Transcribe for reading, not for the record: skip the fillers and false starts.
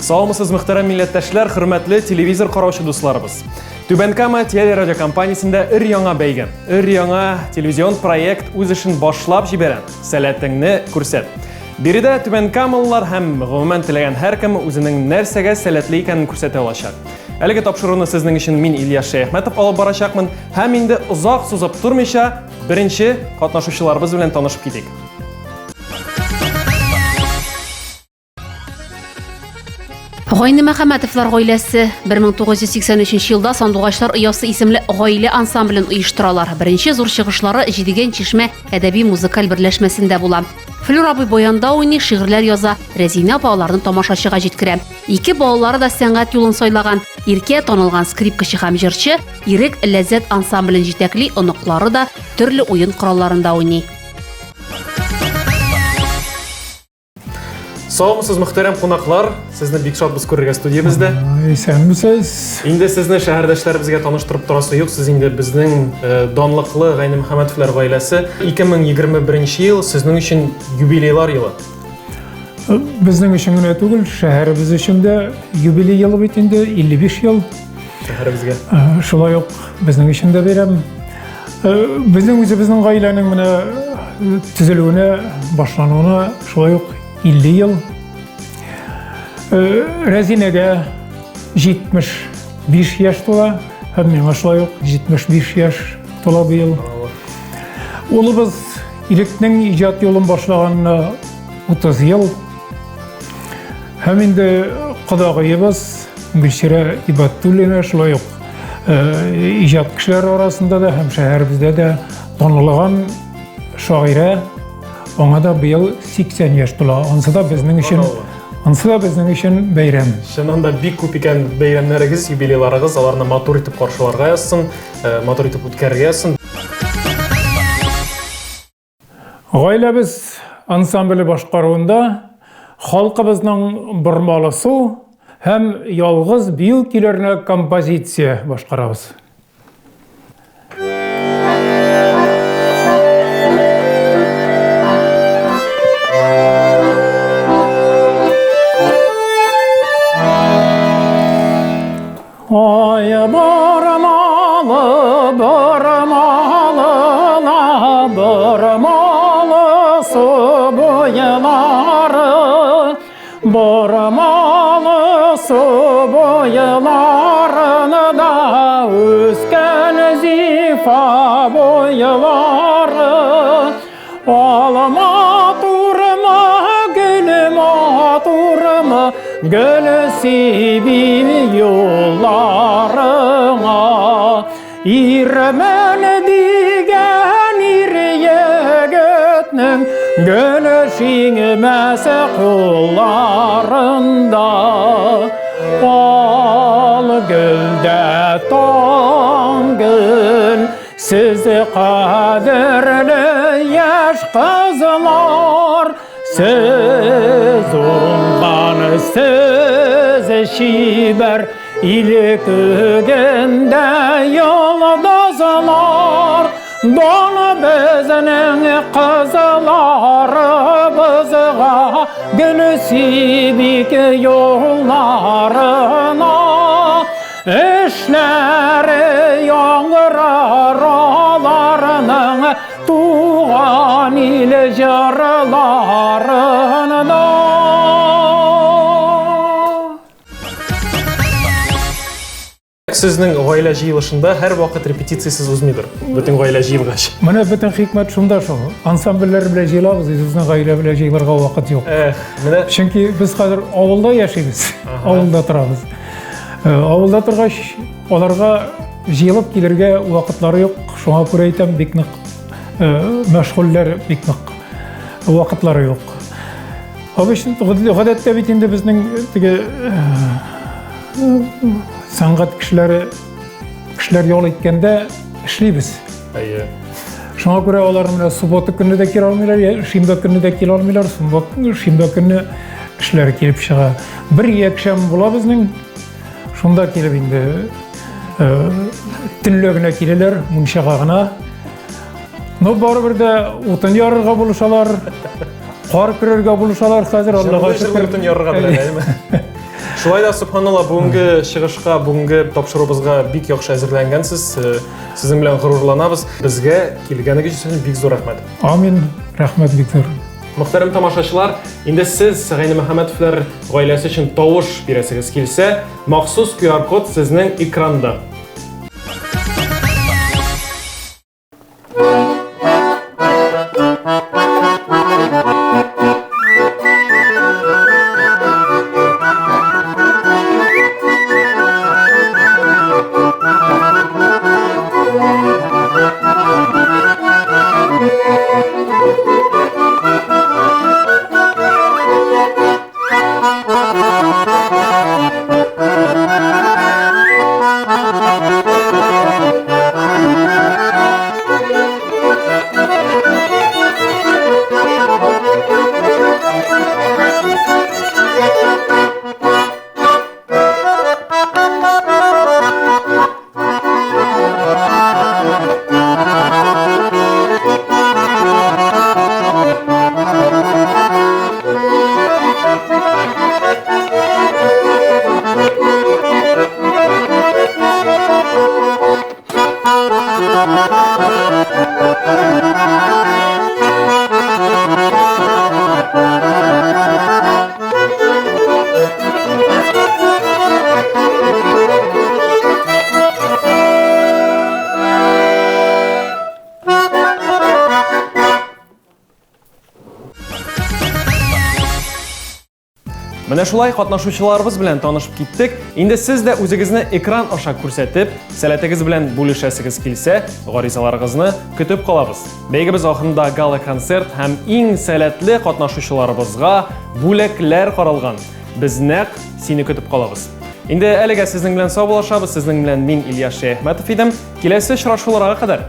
Саумысыз, мөхтәрәм милләттәшләр, хөрмәтле телевизор караучы дусларыбыз. Түбән Кама телерадиокомпаниясендә өр-яңа бәйге, өр-яңа телевизион проект үз эшен башлап җибәрә. Сәләтеңне күрсәт. Биредә Түбән Камалылар һәм гомумән теләгән һәркем үзенең нәрсәгә сәләтле икәнен күрсәтә алачак. Әлеге тапшыруны сезнең өчен мин Ильяс Шәяхмәтов алып барачакмын һәм инде озак сузып тормыйча беренче катнашучыларыбыз белән танышып китик. Гайнемөхәммәтовлар гаиләсе 1983 елда Сандугачлар оясы исемле гаилә ансамблен оештыралар. Беренче зур чыгышлары Җидегән чишмә әдәби музыкаль берләшмәсендә була. Флюр абый баянда уйный, шигырьләр яза, Рәзинә апа аларны тамашачыга җиткерә. Ике балалары да сәнгать юлын сайлаган. Иркә танылган скрипкачы һәм җырчы, Ирек Ләззәт ансамблен җитәкли, оныклары да төрле уен коралларында уйный. Саумысыз, мөхтәрәм кунаклар. Сезне бик шатбыз күрергә студиябездә. Исәнмесез. Инде сезне шәһәрдәшләребезгә таныштырып торасы юк. Сез инде безнең э, данлыклы Гайнемөхәммәтовлар гаиләсе. 2021 ел сезнең өчен юбилейлар елы. Э, безнең өчен генә түгел, шәһәребез өчен дә юбилей елы бит инде 55 ел. Шәһәребезгә. Э, шулай ук безнең өчен дә бәйрәм. Безнең үзебезнең гаиләнең менә төзелүенә, башлануына шулай ук 50 ел. Рәзинәгә 75 яшь тула, һәм миңа шулай ук 75 яшь тула быел. Улыбыз Ирекнең иҗат юлын башлаганына 30 ел. Һәм инде кодагыебыз Гөлчирә Ибатуллина шулай ук иҗат кешеләре арасында да һәм шәһәребездә дә танылган шагыйрә. Аңа да быел 80 яшь тула. Ансы да безнең өчен Ансы да безнең өчен бәйрәм. Чыннан да бик күп икән бәйрәмнәрегез, юбилейларыгыз, аларны матур итеп каршыларга язсын, э, матур итеп үткәрергә язсын. Гаиләбез ансамбле башкаруында халкыбызның бормалы су һәм ялгыз бию көйләренә композиция башкарабыз. Ай, бормалы, бормалы, ла, бормалы су буйлары, бормалы су буйларында үскән зифа буйлары. Алма турма, гөл матурма, гөл сибим юлларыңа. Ирмен дигән ир егетнең гөл шиңмәс кулларында. Ал гөлдә таң гөл, Сез кадерле яшь кызлар, сез уңган, сез чибәр, ил күгендә йолдызлар. Дан безнең кызларыбызга, гөл сибик юлларына. Эшләре яңгырар аларның туган ил җырларында. Сезнең гаилә җыелышында һәрвакыт репетициясез узмыйдыр. Бөтен гаилә җыелгач. Менә бөтен хикмәт шунда шул. Ансамбльләр белән җыелабыз, үзебезнең гаилә белән җыелырга вакыт юк. Эх, менә Чөнки без хәзер авылда яшибез, авылда торабыз. Э, авылда торгач, аларга җыелып килергә вакытлары юк. Шуңа күрә әйтәм, бик нык э, мәшгульләр, бик нык вакытлары юк. Обычно гадәттә бит инде безнең теге э, сәнгать кешеләре кешеләр ял иткәндә эшлибез. Әйе. Шуңа күрә алар менә суббота көнне дә килә алмыйлар, шимбә көнне дә килә алмыйлар, шимбә көнне эшләре килеп чыга. Бер якшәмбе була безнең. Шунда килеп инде э, төнлә генә киләләр, мунчага гына. Но барыбер дә утын ярырга булышалар, кар көрергә булышалар хәзер, Аллага шөкер. Утын ярырга беләләр, әйеме? Шулай да, субханалла, бүгенге чыгышка, бүгенге тапшыруыбызга бик яхшы әзерләнгәнсез. Э, сезнең белән горурланабыз. Безгә килгәнегез өчен бик зур рәхмәт. Амин. Рәхмәт бик зур. Мөхтәрәм тамашачылар, инде сез Гайнемөхәммәтовлар гаиләсе өчен тавыш бирәсегез килсә, махсус QR-код сезнең экранда. Менә шулай катнашучыларыбыз белән танышып киттек. Инде сез дә үзегезне экран аша күрсәтеп, сәләтегез белән бүлешәсегез килсә, гаризаларыгызны көтеп калабыз. Бәйгебез ахырында гала-концерт һәм иң сәләтле катнашучыларыбызга бүләкләр каралган. Без нәкъ сине көтеп калабыз. Инде әлегә сезнең белән саубуллашабыз. Сезнең белән мин Илья Шәяхмәтов идем. Киләсе очрашуларга кадәр.